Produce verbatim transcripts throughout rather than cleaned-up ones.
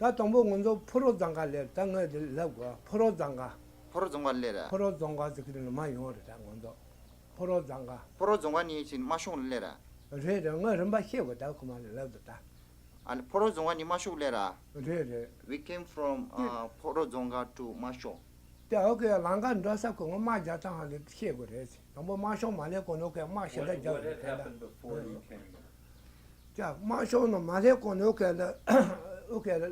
ད་དང་པོ་ང་ཚོ་ཕོ་རོག་རྫོང་ཁག་སླེབས། ད་ངས་འདི་ལབ་དགོས། ཕོ་རོག་རྫོང་ཁག་ཕོ་རོག་རྫོང་ཁག་སླེབས་ར། ཕོ་རོག་རྫོང་ཁག་ཟེར་གི་རེད། མ་ཡོང་རེད། ད་ང་ཚོ་ཕོ་རོག་རྫོང་ཁག་ཕོ་རོག་རྫོང་ཁག་ནས་ཕྱིན་རྨ་གཞུང་ལ་སླེབས་ར། རེད་རེད། ངས་རིམ་པ་ཤེས་དགོས། ད་ཁོ་མ་ལ་ལབ་དུས་ད། ཨ་ནི་ཕོ་རོག་རྫོང་ཁག་ནས་རྨ་གཞུང་སླེབས་ར། རེད་རེད། We came from, uh, Phoro Dzongkha to Mashong. དེ་ཨོ་ཁེ། ལམ་ཁ་འགྲོ་ས་ཁོ་ངོ་དམག་རྒྱག་སྟངས་ཧ་ལས་ཤེས་དགོས་རེད། དང་པོ་རྨ་གཞུང་མ་སླེབས་གོང་ནས་ཁོས་དམག་ཞེ་དྲག་རྒྱག་རེད། དེ་འདྲ། ཀྱ་རྨ་གཞུང་ནང་མ་སླེབས་གོང་ནས་ཁོས་ལ་ཨོ་ཁེ་ལ་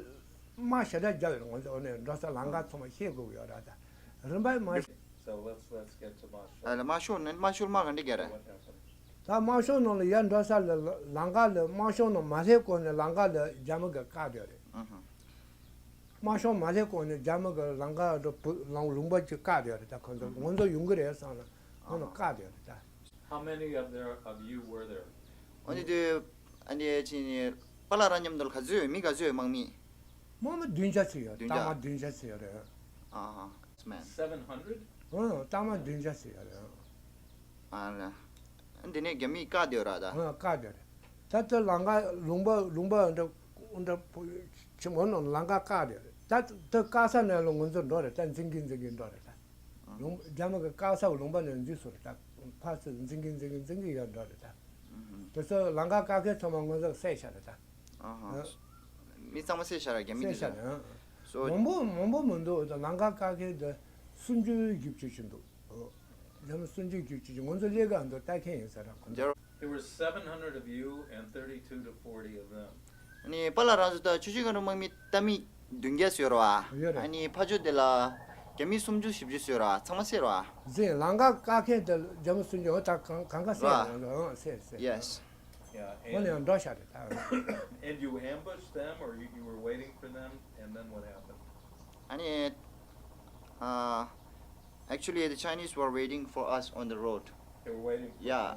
དམག་ཞེ་དྲག་རྒྱག་ཡོད་རེད། ང་ཚོ་ཨོ་ནས་འགྲོ་ས་ལམ་ཁ་ཚང་མ་ཤེས་དགོས་ཡོད་ར། ད་རིམ་པ་མ། So let's, let's get to Mashong. ཨ་ལ་རྨ་གཞུང་ནི་རྨ་གཞུང་དམག་ག་འདྲ་རྒྱག་རེད། What happened? ད་རྨ་གཞུང་ནང་ལ་ཡར་འགྲོ་ས་ལ་ལམ་ཁ་ལ་རྨ་གཞུང་ནང་མ་སླེབས་གོང་ནས་ལམ་ཁ་ལ་རྒྱ་མི་གིས་བཀག་བསྡད་ཡོད་རེད། ཨ་ཧ། རྨ་གཞུང་མ་སླེབས་གོང་ནས་རྒྱ་མི་གིས་ལམ་ཁ་རུ་བུ་ལམ་ལུང་པ་གཅིག་བཀག་བསྡད་ཡོད་རེད། ད་ཁོ་ཚོ་ང་ཚོ་ཡོང་གི་རེད་བསམ་ལ་ཁོ་ཚོ་བཀག་བསྡད་ཡོད་རེད་ད། How many of there, of you were there? འོན་ཏེ་དེ་ཨ་ནི་ཅི་ནི་པཱ་ལགས་རང་མཉམ་དུ་ལ་ག་ཚོད་ཡོད། མི་ག་ཚོད་ཡོད། དམག་མི། དམག་མི་བདུན་བརྒྱ་ཙམ་ཡོད། བདུན་བརྒྱ། རྟགས་མ་བདུན་བརྒྱ་ཙམ་ཡོད་རེད། ཨ་ཧ། Seven hundred? ཨང་། རྟགས་མ་བདུན་བརྒྱ་ཙམ་ཡོད་རེད། ཨ་ལ། འདི་ནས་རྒྱ་མིས་བཀག་བསྡད་ཡོད་ར་ད། ཨང་། བཀག་བསྡད་རེད། ད་ལྟ་ལམ་ཁ་ལུང་པ་ལུང་པ་འདྲ་འདྲ་ཆེན་མོ་ནང་ལམ་ཁ་བཀག་བསྡད་རེད། ད་ད་བཀག་ས་ནས་ལ་ང་ཚོ་འགྲོ་རེད། ད་འཛིང་གི་འཛིང་གི་འགྲོ་རེད་ད། ལུང་རྒྱ་མི་གིས་བཀག་ས་ལུང་པ་ནས་འཛིང་སོང་རེད་ད། ཕར་ཚུར་འཛིང་གི་འཛིང་གི་འཛིང་གི་ཡར་འགྲོ་རེད་ད། དེ་ཚོ་ལམ་ཁ་བཀག་མཁན་ཚང་མ་ང་ཚོ་བསད་བཞག་རེད་ད། ཨ་ཧ། ཨ། མི་ཚང་མ་བསད་བཞག་ར་རྒྱ་མི་དེ་ཚོ། བསད་བཞག་རེད། ཨ། So མང་པོ་མང་པོ་མི་འདུག་ད་ལམ་ཁ་བཀག་མཁན་དེ་སུམ་ཅུ་བཞི་བཅུ་ཅིག་འདུག་ཨོ། རྒྱ་མི་སུམ་ཅུ་བཞི་བཅུ་ཅིག་ང་ཚོ་སླེབས་ག་འདུག་ལྟ་མཁན་ཡིན་ས་ར་ཁོང་ཚོ། There were seven hundred of you and thirty-two to forty of them. ཨ་ནི་པཱ་ལགས་རང་ཚོ་ད་ཆུ་བཞི་སྒང་དྲུག་དམག་མི་ལྟ་མི་བདུན་བརྒྱ་ཙམ་ཡོད་རེད་བ། ཡོད་རེད། ཨ་ནི་ཕར་ཕྱོགས་དེ་ལ་རྒྱ་མི་སུམ་ཅུ་བཞི་བཅུ་ཙམ་ཡོད་རེད་བ། ཚང་མ་བསད་རེད་བ། འཛིང་ལམ་ཁ་བཀག་མཁན་དེ་རྒྱ་མི་སུམ་ཅུ། འོ་ད་གང་གང་ག་བསད་རེད། ཨང་། བསད་བསད། Yes. Yeah, ཁོ་ནས་and འགྲོ་བཞག་རེད་ད། And you ambushed them, or you, you were waiting for them, and then what happened? ཨ་ནི། ཨ། Actually, the Chinese were waiting for us on the road. They were waiting for you. Yeah.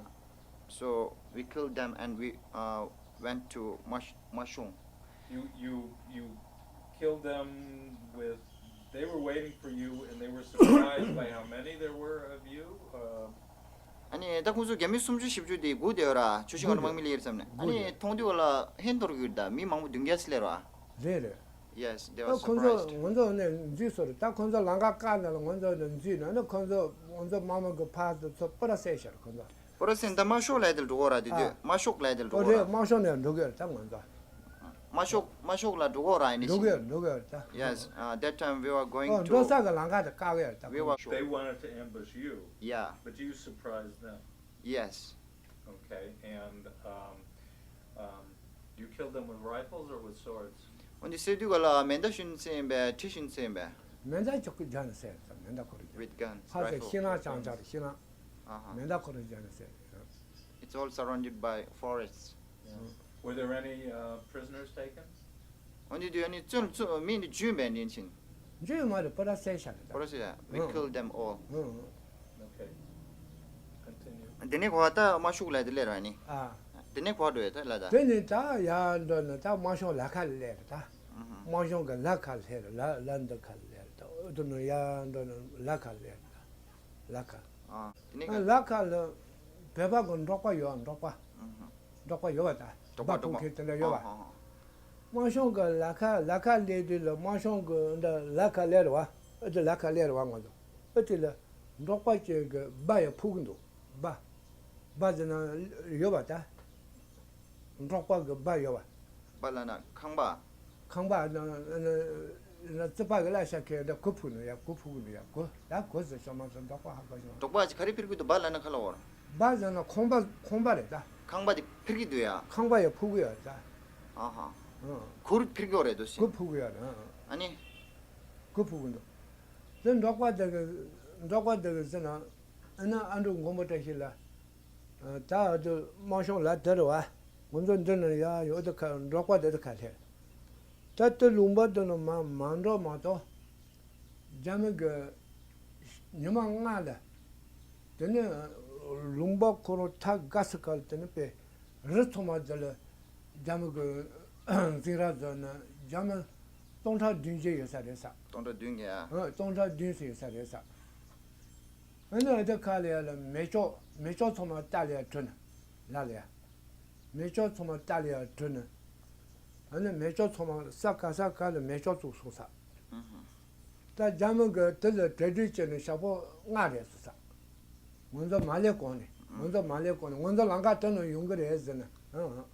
So we killed them and we, uh, went to Mash- Mashung. You, you, you killed them with, they were waiting for you and they were surprised by how many there were of you. Uh, ཨ་ནི་ད་ཁོང་ཚོ་རྒྱ་མི་སུམ་ཅུ་བཞི་བཅུ་དེ་སྒུག་བསྡད་ཡོད་ར། ཆུ་བཞི་སྒང་དྲུག་དམག་མི་སླེབས་ཡོད་བསམ་ནས། ཨ་ནི་མཐོང་དུས་ལ་ཧན་ཐོར་གྱི་ཡོད་རེད་ད། མི་མང་པོ་བདུན་བརྒྱ་ཙམ་སླེབས་ར། རེད་རེད། Yes, they were surprised. ད་ཁོང་ཚོ་ང་ཚོ་ནས་འཛུལ་སོང་རེད། ད་ཁོང་ཚོ་ལམ་ཁ་བཀག་ནས་ལ་ང་ཚོ་ནས་འཛུལ་ནས་ནི་ཁོང་ཚོ་ང་ཚོ་དམག་མི་གི་ཕར་ཚུར་ཚོ་པུ་ར་བསད་ཤར་ཁོང་ཚོ། པུ་ར་བསད་ད་དམར་ཤོག་ལ་དེ་འགྲོ་གོ་ར་དེ་དུས། ཨ། དམར་ཤོག་ལ་དེ་འགྲོ་ཨོ་གོ་རེད། ར། དམར་ཤོག་ནས་འགྲོ་གི་རེད་ད་ང་ཚོ། དམར་ཤོག་དམར་ཤོག་ལ་འགྲོ་གོ་ར་ཡིན་ནི་འགྲོ་གི་ཤིང་། རེད། འགྲོ་གི་རེད་ད། Yes, uh, that time we were going ཨོ། འགྲོ་to ས་གི་ལམ་ཁ་དེ་བཀག་གི་རེད་ད། We were They wanted to ambush you. Yeah. But you surprised them. Yes. Okay, and, um, um, you killed them with rifles or with swords? འོན་ཏེ་བསད་དུས་ག་ལ་མེ་མདའ་བཞིན་བསད་ཡིན་པས། གྲི་བཞིན་བསད་ཡིན་པས། མེ་མདའ་ཅོག་གི་རྒྱ་ནས་བསད་ཡིན་ས། མེ་མདའ་ཁོ་རང་རྒྱ། With guns, ཧ་ཅང་། rifles, ཤིང་ནགས་རྐྱང་རྐྱང་རེད། ཤིང་ནགས། ཨ་ཧ། མེ་མདའ་ཁོ་རང་རྒྱ་ནས་བསད་ཡིན། It's all surrounded by forests. Yeah. Were there any, uh, prisoners taken? འོན་ཏེ་དུས་ཨ་ནི་བཙོན་བཙོན་མི་འདི་འཇུས་པས་འདི་ཕྱིན། འཇུས་མ་རེད། པུ་ར་བསད་ཤར་རེད་ད། པུ་ར་བསད་ཤར། We ཨང་། Killed them all. ཨང་། Okay. Continue. དེ་ནས་གོ་བ་ད་དམར་ཤོག་ལ་དེ་སླེབས་ར་ནི། ཨ། དེ་ནས་གོ་བ་འགྲོ་ཡ་ད་ལ་ད། དེ་ནས་ད་ཡར་འགྲོ་ནས་ད་དམར་ཤོག་ལ་ཁ་སླེབས་རེད་ད། ཨ་ཧ། དམར་ཤོག་གི་ལ་ཁ་སླེབས་རེད། ལ་ལ་འདི་ཁ་སླེབས་རེད་ད། འོ་དེ་ནས་ཡར་འགྲོ་ནས་ལ་ཁ་སླེབས་རེད་ད། ལ་ཁ། ཨ། དེ་ནས་ཨ། ག་ལ་ཁ་ལ་བོད་པ་གི་འབྲོག་པ་ཡོད། འབྲོག་པ། ཨ་ཧ། འབྲོག་པ་ཡོད་པ་ད། འབྲོག་པ། འབའ་འབྲོག་པ། ཕུག་མཁན་དེ་འདྲ་ཡོད་པ། ཨ་ཧ་ཧ། དམར་གཞུང་གི་ལ་ཁ་ལ་ཁ་སླེབས་དུས་ལ་དམར་གཞུང་གི་འདྲ་ལ་ཁ་སླེབས་རེད་བ། ཨ་དེ་ལ་ཁ་སླེབས་རེད་བ། ང་ཚོ་ཨ་དེ་ལ་འབྲོག་པ་ཅིག་གི་འབའ་ཡང་ཕུག་གི་འདུག་འབའ། འབའ་ཟེར་ན་ཡོད་པ་ད། འབྲོག་པ་གི་འབའ་ཡོད་པ། འབའ་ལ་ན་ཁང་པ། ཁང་པ་ན་ན་ན་རྩིག་པ་གི་ལ་ཤ་ཁེ་ད་གུ་ཕུག་ནི་ཡ། གུ་ཕུག་ནི་ཡ། གུ་ཡ་གུ་ཟེར་ཤོ་མ་ཟེར། འབྲོག་པ་ཧ་གོ་ཤོ། འབྲོག་པ་ཅིག་ག་རེ་ཕིར་གི་འདུག་འབའ་ལ་ན་ཁ་ལ་འོར། འབའ་ཟེར་ན་ཁང་པ། ཁང་པ་རེད་ད། ཁང་པ་དེ་ཕིར་གི་འདུག་ཡ། ཁང་པ་ཡ་ཕུག་གི་ཡ་ད། ཨ་ཧ། ཨ། གུར་ཕིར་གི་འོ་རེད་འདུག་ཟེར། གུ་ཕུག་གི་ཡ་རེད། ཨ་ནི། གུ་ཕུག་གི་འདུག་དེ་འབྲོག་པ་དེ་གི་འབྲོག་པ་དེ་གི་ཟེར་ན། ཨ་ནི་ཨ་འབྲུག་མགོན་པོ་བཀྲ་ཤིས་ལགས། ད་ཨ་དུ་དམར་གཞུང་ལ་དེ་རེད་བ། ང་ཚོ་འདི་ནས་ཡར་ཡོང་དུས་ཁ་འབྲོག་པ་དེ་དུ་ཁ་སླེབས། ད་དེ་ལུང་པ་དེ་ནས་མ་མ་འགྲོ་མ་གཏོགས། རྒྱ་མི་གི་ཉི་མ་ལྔ་ལ། དེ་ནས་ལུང་པ་ཁོ་རང་ཐག་དགའ་ས་ག་ལ་དེ་ནས་པའི་རི་ཚང་མ་དེ་ལ་རྒྱ་མི་གི་འཛིང་ར་བཟོས་ནས་རྒྱ་མི་སྟོང་ཕྲག་བདུན་བརྒྱད་ཡོད་ས་རེད་ས། སྟོང་ཕྲག་བདུན་བརྒྱད་ཨ། ཨ་སྟོང་ཕྲག་བདུན་ཙམ་ཡོད་ས་རེད་ས། ཨ་ནི་ཨ་དེ་ཁ་ལ་ཡ་ལ་མེ་སྒྱོགས། མེ་སྒྱོགས་ཚང་མ་རྟ་ལ་ཡ་བྲུས་ནས་ལ་ལ་ཡ། མེ་སྒྱོགས་ཚང་མ་རྟ་ལ་ཡ་བྲུས་ནས། ཨ་ནི་མེ་སྒྱོགས་ཚང་མ་ས་ག་ས་ག་ལ་མེ་སྒྱོགས་བཙུགས་སོང་ས། ད་རྒྱ་མི་གི་དེ་ལ་གྲ་སྒྲིག་བྱས་ནས་ཞག་པོ་ལྔ་རེད་ཟེར་ས། ང་ཚོ་མ་སླེབས་གོང་ནས་ང་ཚོ་མ་སླེབས་གོང་ནས་ང་ཚོ་ལམ་ཁ་དེ་ནས་ཡོང་གི་རེད་ཟེར་ནས། ཨང་ཨང་།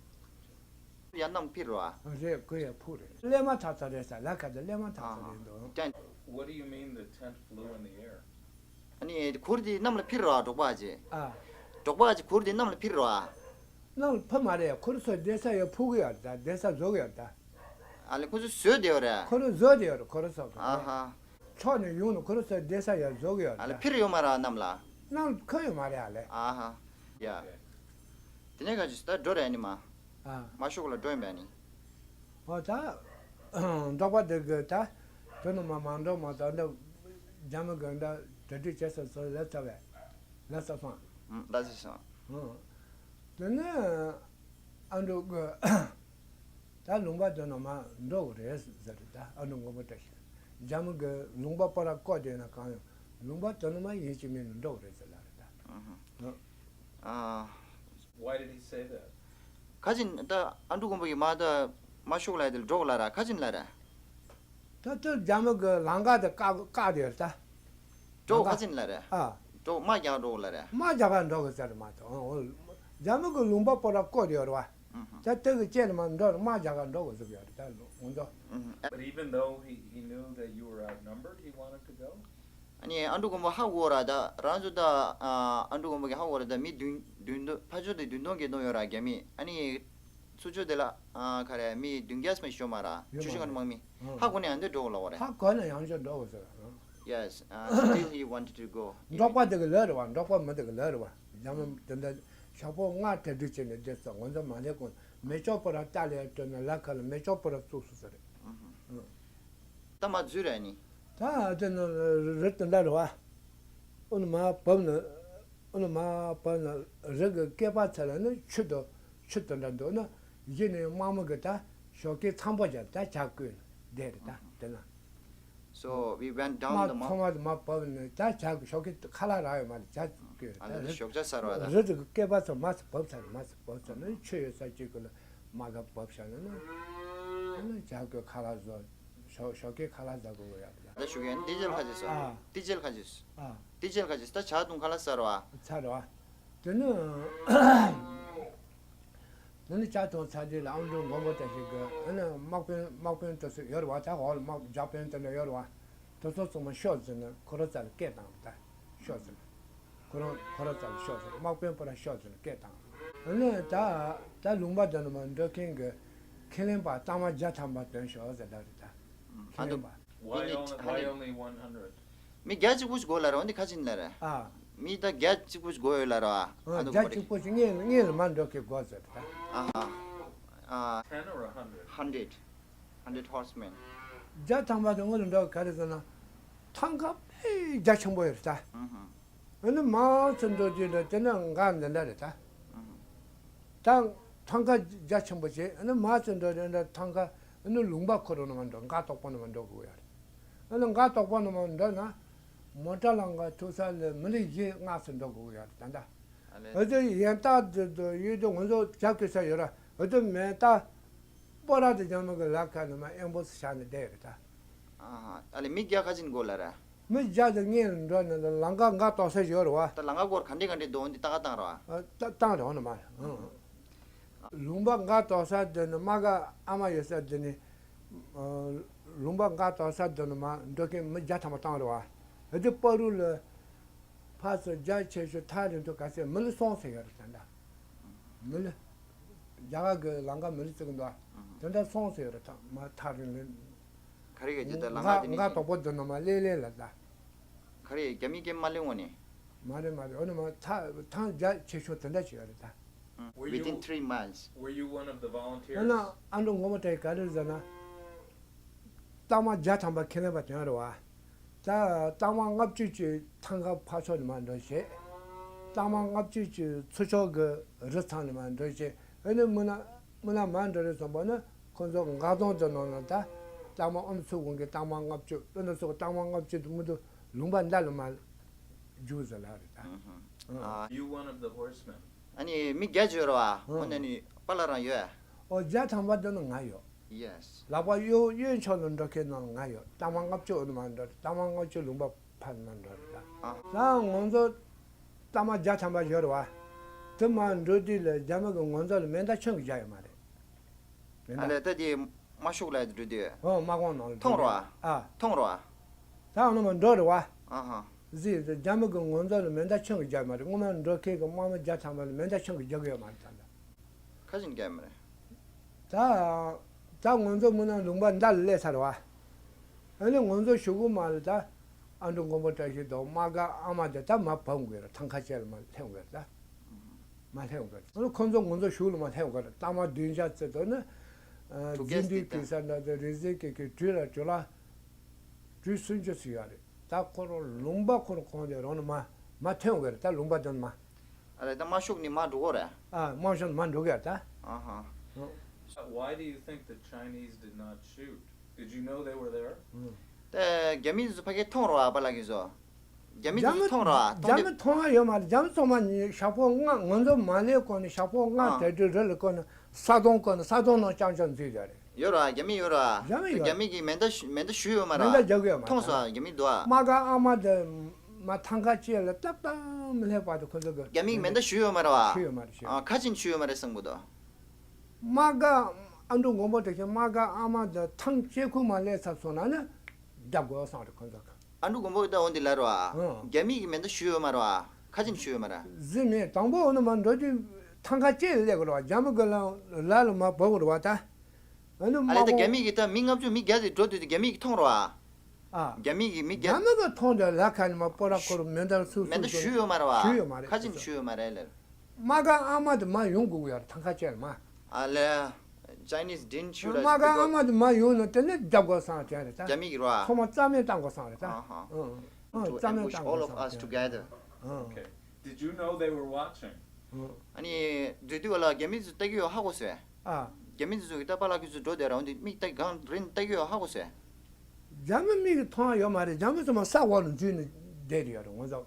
ཡར་གནམ་འཕུར་རོ་ཨ། རེད། ཁོ་ཡར་འཕུར་རེད། སླེབས་མ་ཐག་ཚ་རེད་ས། ལ་ཁ་དེ་སླེབས་མ་ཐག་ཚ་རེད་འདུག་ཀྱང་། What do you mean the tent flew in the air? ཨ་ནི་གུར་དེ་གནམ་ལ་འཕུར་རོ་ཨ། འབྲོག་པ་ཅིག་ཨ། འབྲོག་པ་ཅིག་གུར་དེ་གནམ་ལ་འཕུར་རོ་ཨ། གནམ་ལ་འཕུར་མ་རེད། གུར་སོ་བསྡད་ས་ཡར་འཕུར་གི་ཡོད་རེད་ད། བསྡད་ས་བཟོ་གི་ཡོད་རེད་ད། ཨ་ལེ་ཁོ་ཚོ་བཟོས་བསྡད་ཡོད་རེད། ཁོ་རང་བཟོས་བསྡད་ཡོད་རེད། ཁོ་རང་ཚོ་གི་ཨ་ཧ། ཕྱོགས་ནས་ཡོང་ནས་ཁོ་རང་ཚོ་བསྡད་ས་ཡར་བཟོ་གི་ཡོད་ཨ་ལེ་རེད་ད། འཕུར་ཡོད་མ་རེད་ཨ། གནམ་ལ། གནམ་ལ་འཕུར་ཡོད་མ་རེད་ཨ་ལེ། ཨ་ཧ། ཡ། དེ་ནས་ག་ཅིག་ད་འགྲོ་རེད་ཨ་ནི་མ། ཨ། མ་ཤོག་ལ་འགྲོ་ཡིན་པས་ནི། ཨོ་ད། འབྲོག་པ་དེ་གི་ད། དོན་དུ་མ་མ་འགྲོ་མ་ད་འདི། རྒྱ་མི་གི་འདི་གྲ་སྒྲིག་བྱེད་ས་ཚོ་ལ་ཚ་བས། ལ་ཚ་སོང་། ལ་ཚ་སོང་། དེ་ནས། ཨ་འབྲུག་གི། ད་ལུང་པ་དེ་ནང་མ་འགྲོ་གི་རེད་ཟེར་རེད་ད། ཨ་འབྲུག་མགོན་པོ་བཀྲ་ཤིས། རྒྱ་མི་གི་ལུང་པ་པོ་ར་བསྐོར་བསྡད་ན་གང་ཡོང་། ལུང་པ་དེ་ནང་མ་ཡིན་གཅིག་མིན་གཅིག་འགྲོ་གི་རེད་ཟེར་ལ་རེད་ད། ཨ། Why did he say that? ག་ཅིན་ད་ཨ་འབྲུག་མགོན་པོ་གི་མ་ད་མ་ཤོག་ལ་དེ་འགྲོ་གི་ལ་ར་ག་ཅིན་ལ་ར། ད་ལྟ་རྒྱ་མི་གི་ལམ་ཁ་དེ་བཀག་བཀག་དེ་ཡོད་ད། འགྲོ་ལམ་ཁ་ག་ཅིན་ལ་རེད། ཨ། འགྲོ་དམག་རྒྱག་འགྲོ་ལ་རེད། དམག་རྒྱག་ག་འགྲོ་གི་ཟེར་མ་ཐོང་། རྒྱ་མི་གི་ལུང་པ་པོ་ར་བསྐོར་ཡོད་རེད་བ། ད་དེ་གི་ཅེར་མ་འགྲོ་དམག་རྒྱག་ག་འགྲོ་གི་ཟེར་ཡོད་རེད་ད་ལོ་ངོ་ཚོ། But even though he, he knew that you were outnumbered, he wanted to go? ཨ་ནི་ཨ་འབྲུག་མགོན་པོ་ཧ་གོ་ར་ད་རང་ཚོ་ད་ཨ་འབྲུག་མགོན་པོ་གི་ཧ་གོ་ར་ད་མི་བདུན་བདུན་སྟོང་ཕ་ཆོས་དེ་བདུན་སྟོང་བརྒྱད་སྟོང་ཡོད་ར་རྒྱ་མི། ཨ་ནི་ཚུར་ཕྱོགས་དེ་ལ་ཨ་ག་རེ་མི་བདུན་བརྒྱ་ཙམ་ཤོར་མ་ར། ཡོད་ཆུ་མ་ཤུ་ག་རེད། ནི་དམག་མི། ཧ་གོ་ནས་ཡང་འདི་འགྲོ་གི་ལ་བ་རེད། ཧ་གོ་ནས་ཡང་ཅིག་འགྲོ་གི་ཟེར། Yes, uh, still he wanted to go. འབྲོག་པ་དེ་གི་ལ་རེད་བ། འབྲོག་པ་མི་དེ་གི་ལ་རེད་བ། རྒྱ་མི་དེ་འདྲ་ཞག་པོ་ལྔ་གྲ་སྒྲིག་བྱས་ནས་བསྡད་ཙང་ང་ཚོ་མ་སླེབས་གོང་མེ་སྒྱོགས་པོ་ར་བཏགས་ལས་སྤྲོད་ན་ལ་ཁ་ལ་མེ་སྒྱོགས་པོ་ར་བཙུགས་སོང་ཟེར། ད་མ་འཛུལ་ར་ནི། ད་དེ་ནི་རི་དེ་འདྲ་རེད་བ། ཨོ་ནི་མ་བབས་ན། ཨོ་ནི་མ་བབས་ན་རི་གི་སྐེད་པ་ཚ་ལ་ནི་ཆུ་དང་ཆུ་དེ་འདྲ་འདུག་ན་གཞི་ནས་དམག་མི་གི་ད་ཞོགས་ཀས་ཚང་པོ་བརྒྱབ་ད་ཇ་བསྐོལ་བསྡད་རེད་ད་དེ་ན། So we went down དམག་the མོ། ཚང་མ་མ་བབས་ནས་ད་ཇ་ཞོགས་ཀས་ཁ་ལག་རག་ཡོད་མ་རེད་ཇ་བསྐོལ་ཨ་ད་ནི་རི་ཞོགས་ཇ་ཟ་ར་བ་ད། རི་དེ་གི་སྐེད་པ་ཚ་མ་ཚ་བབས་ཚར་མ་ཚ་བབས་ཚར་ནི་ཆུ་ཡོད་ས་གཅིག་གི་ལ་མ་ག་བབས་ཤག་ན་ནི་ཨ་ནི་ཇ་བསྐོལ་ཁ་ལག་བཟོ། ཞོགས་ཞོགས་ཀས་ཁ་ལག་ཟ་དགོས་ཡོད་ཡ། ད་ཞུ་གན་ཏི་ཇལ་ཁ་ཅིག་སོ། ཨ། ཏི་ཇལ་ཁ་ཅིག་སོ། ཨ། ཏི་ཇལ་ཁ་ཅིག་སོ། ད་ཇ་བཏུང་ཁ་ལག་ཟ་རོ་ཨ། ཚར་རོ་ཨ། དེ་ནི། དེ་ནི་ཇ་བཏུང་ཚར་རྗེས་ལ་ཨ་འབྲུག་མགོན་པོ་བཀྲ་ཤིས་ཀྱིས་ཨ་ནི་དམག་དཔོན་དམག་དཔོན་དེ་ཚོ་ཡོད་རེད་བ། ད་འོག་ལ་དམག་ཇག་དཔོན་དེ་འདྲ་ཡོད་རེད་བ། དེ་ཚོ་ཚང་མ་ཤོག་ཟེར་ནས་ཁོ་རང་རྩ་ལ་སྐད་བཏང་རེད་ད། ཤོག་ཟེར་ནས། ཁོ་རང་ཁོ་རང་རྩ་ལ་ཤོག་ཟེར་ནས་དམག་དཔོན་པོ་ར་ཤོག་ཟེར་ནས་སྐད་བཏང་། ཨ་ནི་ད་ད་ལུང་པ་འདི་ནང་མ་འགྲོ་མཁན་གྱི་ཁས་ལེན་པ་རྟགས་མ་བརྒྱ་ཐམ་པ་འདོན་ཤོག་ཟེར་ད་རེད་ད། ཁས་ལེན་པ། Why only, why only one hundred? མི་བརྒྱ་གཅིག་པུ་ཞིག་དགོས་ལ་ར་འོན་ཏེ་ཁ་ཅིག་ལ་ར། ཨ། མི་ད་བརྒྱ་གཅིག་པུ་ཞིག་དགོས་ཡོད་ལ་ར། ཨ་ཨ་འདུག་བརྒྱ་གཅིག་པུ་ཞིག་ངེད་ངེད་ལ་མ་འགྲོ་མཁན་དགོས་ཟེར་ད། ཨ་ཨ། Ten or a hundred? Hundred. Hundred horsemen. བརྒྱ་ཐམ་པ་དེ་དངུལ་འགྲོ་ག་རེ་ཟེར་ན། ཐང་ཀ་དཔེ་རྒྱ་ཆེན་པོ་ཡོད་རེད་ད། ཨ་ནི་མང་ཙམ་འགྲོ་རྒྱུ་འདྲ་དེ་ནི་འགའ་འདི་འདྲ་རེད་ད། ད་ཐང་ཀ་རྒྱ་ཆེན་པོ་བྱས་ཨ་ནི་མང་ཙམ་འགྲོ་རྒྱུ་འདྲ་ཐང་ཀ་ཨ་ནི་ལུང་པ་ཁོ་རང་ནང་འགྲོ། འགག་དོག་པོ་ནང་འགྲོ་དགོས་ཡོད་རེད། ཨ་ནི་འགག་དོག་པོ་ནང་འགྲོ་ན། མོ་ཊ་ལང་ག་ཐུག་ས་ལ་མི་ལི་བཞི་ལྔ་ཙམ་འགྲོ་དགོས་ཡོད་རེད་ད་ད། ཨ་ལེ། ཨ་ཙི་ཡན་ཏག་དུ་དུ་ཡོད་དུ་ང་ཚོ་རྒྱ་སྐྱེ་ས་ཡོད་ར་ཨ་ཙི་མེ་ཏ། སྤོ་ར་དེ་རྒྱ་མི་གི་ལ་ཁ་ནི་མ་ཨེམ་བོ་སི་བཞག་ནས་བསྡད་ཡོད་རེད་ད། ཨ་ཧ། ཨ་ལེ་མི་བརྒྱ་ཁ་ཅིག་འགོ་ལ་ར། མི་བརྒྱ་དེ་ངེད་འགྲོ་ནས་ལང་ཀ་འགག་དོག་ས་ཡོད་རེད་བ། ད་ལང་ཀ་སྐོར་ག་འདྲས་ག་འདྲས་འདུག་འདི་ལྟ་ག་བཏང་ར་བ། ཨ་ད་བཏང་རེད་འོ་ན་མ་རེད། ཨང་། ལུང་པ་འགག་དོག་ས་དེ་ནི་མ་ག་ཨ་མ་ཡོད་ས་དེ་ནི། ཨ་ལུང་པ་འགག་དོག་ས་དེ་ནི་མ་འགྲོ་མཁན་མི་བརྒྱ་ཐམ་པ་བཏང་རེད་བ། ཨ་དེ་པ་རུ་ལ། ཕར་ཚུར་རྒྱ་ཆེ་ཤོས་ཐག་རིང་དུ་ག་ཚད་མི་ལི་སོང་ཟེར་ཡོད་རེད་ད་ལྟ། མི་ལི། རྒྱ་གར་གི་ལམ་ཁ་མི་ལི་བརྩི་གི་འདུག་ཨ། དེ་འདྲ་སོང་ཟེར་ཡོད་རེད་ད་མ་ཐག་རིང་ལི། ག་རེ་ག་ཇི་ལྟར་ལམ་ཁ་དེ་ནི་འགག་དོག་པོ་འདི་ནི་མ་ལེ་ལེ་ལ་ད། ག་རེ་རྒྱ་མི་སྐད་མ་ལེ་འོང་ནི། མ་རེད་མ་རེད་འོ་ནི་མ་ཐག་ཐང་རྒྱ་ཆེ་ཤོས་དེ་འདྲ་ཅིག་ཡོད་རེད་ད། Were you, within three miles. Were you one of the volunteers? ཨ་ན་ཨ་འདྲ་ངོ་མ་དེ་ག་རེ་ཟེར་ན། རྟགས་མ་བརྒྱ་ཐམ་པ་ཁས་ལེན་པ་དེ་ཡང་རེད་བ། ད་རྟགས་མ་ལྔ་བཅུ་ཅིག་ཐང་ག་ཕར་ཕྱོགས་ནས་མར་འགྲོ་བྱེད། རྟགས་མ་ལྔ་བཅུ་ཅིག་ཚུར་ཕྱོགས་ཀྱི་རི་ཚང་ནས་མར་འགྲོ་བྱེད། ཨ་ནི་མི་ན་མི་ན་མར་འགྲོ་རེད་སོང་པ་ནི་ཁོ་ཚོ་འགག་སྡོང་དུ་ནང་ན་ད་རྟགས་མ་ཨོམ་ཚུགས་གོང་གི་རྟགས་མ་ལྔ་བཅུ་ཨ་ནི་ཚོ་རྟགས་མ་ལྔ་བཅུ་དུ་མི་འདུག་ལུང་པ་འདི་ལ་མར་རྒྱུགས་ཟེར་ལ་རེད་ད། ཨ། You one of the horsemen. ཨ་ནི་མི་བརྒྱ་ཅིག་ཡོད་རེད་བ། ཨོ་ན་ནི་པཱ་ལགས་རང་ཡོད། ཨོ་བརྒྱ་ཐམ་པ་དེ་ནི་ང་ཡོད། Yes. ལག་པ་གཡོན་གཡོན་ཕྱོགས་ལ་འགྲོ་མཁན་ནང་ལ་ང་ཡོད། རྟགས་མ་ལྔ་བཅུ་འོ་ན་མ་འགྲོ། རྟགས་མ་ལྔ་བཅུ་ལུང་པ་ཕར་ན་འགྲོ་རེད་ད། ཨ། ད་ང་ཚོ་རྟགས་མ་བརྒྱ་ཐམ་པ་ཡོད་རེད་བ། དེ་མ་འགྲོ་དུས་ལ་རྒྱ་མི་གིས་ང་ཚོ་ལ་མེ་མདའ་ཁྱོན་གྱིས་རྒྱག་ཡོད་མ་རེད། མེ་མདའ། ཨ་ལས་ད་དེ་དམར་ཤོག་ལ་འགྲོ་དུས། ཨོ་དམག་དཔུང་ནང་ལ་འགྲོ་དུས། མཐོང་རོགས་ཨ། ཨ། མཐོང་རོགས་ཨ། ད་འོ་ན་མ་འགྲོ་རེད་བ། ཨ་ཧ། གཟིགས། རྒྱ་མི་གིས་ང་ཚོ་ལ་མེ་མདའ་ཁྱོན་གྱིས་རྒྱག་མ་རེད། སྔོན་མ་འགྲོ་མཁན་གྱི་དམག་མི་བརྒྱ་ཐམ་པ་ལ་མེ་མདའ་ཁྱོན་གྱིས་རྒྱག་གི་ཡོད་མ་རེད་ད་ལྟ། ཁ་ཅིག་རྒྱག་མ་རེད། ད་ད་ང་ཚོ་མུ་ན་ལུང་པ་མདའ་ལ་སླེབས་ཚར་བ། ཨ་ནི་ང་ཚོ་གཞུག་གུ་མ་ལ་ད་ཨ་འབྲུག་མགོན་པོ་བཀྲ་ཤིས་དང་དམག་སྒར་ཨ་མ་དེ་ད་མར་བབས་དགོས་རེད། ཐང་ཁ་ཅན་ལ་མར་སླེབས་དགོས་རེད་ད། མར་སླེབས་དགོས་རེད། ཨ་ནི་ཁོ་ཚོ་ང་ཚོ་གཞུག་ལ་མར་སླེབས་དགོས་རེད། རྟགས་མ་བདུན་བརྒྱ་ཙམ་དང་ནི། ཨ། འཛིན་དུས་གེ་སར་འདྲ་དང་རིག་འཛིན་གྱི་གི་དྲུག་ལ་དྲུག་ལ། དྲུག་སུམ་ཅུ་ཙམ་ཡོད་རེད། ད་ཁོ་རང་ལུང་པ་ཁོ་རང་གང་དེ་རང་ནས་མར་མར་ཐོན་དགོས་རེད། ད་ལུང་པ་དེ་ནས་མར། ཨ་རེད། ད་དམར་ཤོག་ནས་མར་འགྲོ་གི་རེད། ཨ། དམར་ཤོག་ནས་མར་འགྲོ་གི་རེད་ད། ཨ་ཧ། ཨ། Why do you think the Chinese did not shoot? Did you know they were there? ཨ། ད་རྒྱ་མི་ཚོ་ཕ་གིར་མཐོང་རོགས་ཨ། པཱ་ལགས་ཀྱིས་བཟོ། རྒྱ་མི་ཚོ་མཐོང་རོགས་ཨ། མཐོང་རྒྱ་མི་མཐོང་ཡ་ཡོད་མ་རེད། རྒྱ་མི་ཚང་མ་ཞག་པོ་ལྔ། ང་ཚོ་མ་སླེབས་གོང་ནས་ཞག་པོ་ལྔ་ཨ། དེ་དུས་རི་ལ་བསྐོར་ནས་ས་དོང་བརྐོས་ནས་ས་དོང་ནང་རྐྱང་རྐྱང་འཛུལ་ཡོད་རེད། ཡོད་ར། རྒྱ་མི་ཡོད་ར། རྒྱ་མི་ཡོད། རྒྱ་མི་གིས་མེ་མདའ་ཞུ་མེ་མདའ་ཞུས་ཡོད་མ་ར། མེ་མདའ་རྒྱག་གི་ཡོད་མ་རེད། མཐོང་སོང་ཨ། རྒྱ་མི་འདུག་ཨ། དམག་སྒར་ཨ་མ་དེ་མར་ཐང་ཁ་ཅན་ལ་ཏག་ཏག་མི་སླེབས་བར་དུ་ཁོ་ཚོ་གིས་མེ་མདའ་ཞུས་ཡོད་མ་ར་བ། ཞུས་ཡོད་མ་རེད། ཞུས་ཡོད་མ་རེད། ཨ། ཁ་ཅིག་ཞུས་ཡོད་མ་རེད་བསམ་གི་འདུག་དམག་སྒར་ཨ་འབྲུག་མགོན་པོ་བཀྲ་ཤིས་དམག་སྒར་ཨ་མ་དེ་ཐང་ཅན་ཁུལ་མར་སླེབས་ཚར་སོང་ན་ནི་རྒྱག་དགོས་བསམ་རེད་ཁོ་ཚོ་གིས། ཨ་འབྲུག་མགོན་པོ་ད་འོ་འདི་ལ་ར་བ། ཨང་། རྒྱ་མི་གིས་མེ་མདའ་ཞུས་ཡོད་མ་ར་བ། ཁ་ཅིག་ཞུས་ཡོད་མ་ར། གཟིགས་མེད། དང་པོ་འོ་ན་མར་འགྲོ་དུས་ཐང་ཁ་ཅན་ལ་སླེབས་དགོས་རེད་བ། རྒྱ་མི་གི་ལ་ལ་ལ་མར་བབས་དགོས་རེད་བ་ད། ཨ་ནི་ཨ་ལས་ད་དམག་རྒྱ་མི་གིས་ད་མི་ལྔ་བཅུ་མི་བརྒྱ་ཙམ་འགྲོ་དུས་དེ་རྒྱ་མི་གིས་མཐོང་ར་བ། ཨ། རྒྱ་མི་གིས་མི་བརྒྱ། རྒྱ་མི་གིས་མཐོང་དུས་ལ་ཁ་ནས་མར་སྤོ་ར་ཁོ་རང་མེ་མདའ་སུ་སུ་མེ་མདའ་ཞུས་ཡོད་མ་ར་བ། ཞུས་ཡོད་མ་རེད། ཁ་ཅིག་ཞུས་ཡོད་མ་རེད་ལ། དམག་སྒར་ཨ་མ་དེ་མར་ཡོང་དགོས་ཀྱི་ཡོད་རེད། ཐང་ཁ་ཅན་ལ་མར། ཨ་ལས། Chinese didn't shoot us དམག་སྒར་ཨ་because མ་དེ་མར་ཡོང་ན་དེ་ནས་རྒྱག་དགོས་བསམ་དྲན་རེད་ད། རྒྱ་མི་གིས་ར། ཚང་མ་རྩ་མེད་བཏང་དགོས་བསམ་རེད་ད། ཨ་ཧ། ཨང་། ཨང་། to རྩ་མེད་ambush བཏང་all དགོས་of us བསམ་དྲན། together. ཨང་། Okay. Did you know they were watching? ཨང་། ཨ་ནི་དེ་དུས་ལ་རྒྱ་མི་ཚོ་ལྟ་གི་ཡོད་ཧ་གོ་སོང་། ཨ། རྒྱ་མི་ཚོ་གིས་ད་པཱ་ལགས་ཁྱོད་ཚོ་འགྲོ་བསྡད་ར་འོན་ཏེ་མིག་ལྟ་གང་རིང་ལྟ་གི་ཡོད་ཧ་གོ་སོང་། རྒྱ་མི་མིག་གིས་མཐོང་ཡ་ཡོད་མ་རེད། རྒྱ་མི་ཚང་མ་ས་འོག་ལ་འཛུལ་ནས་བསྡད་ཡོད་རེད་ང་ཚོ།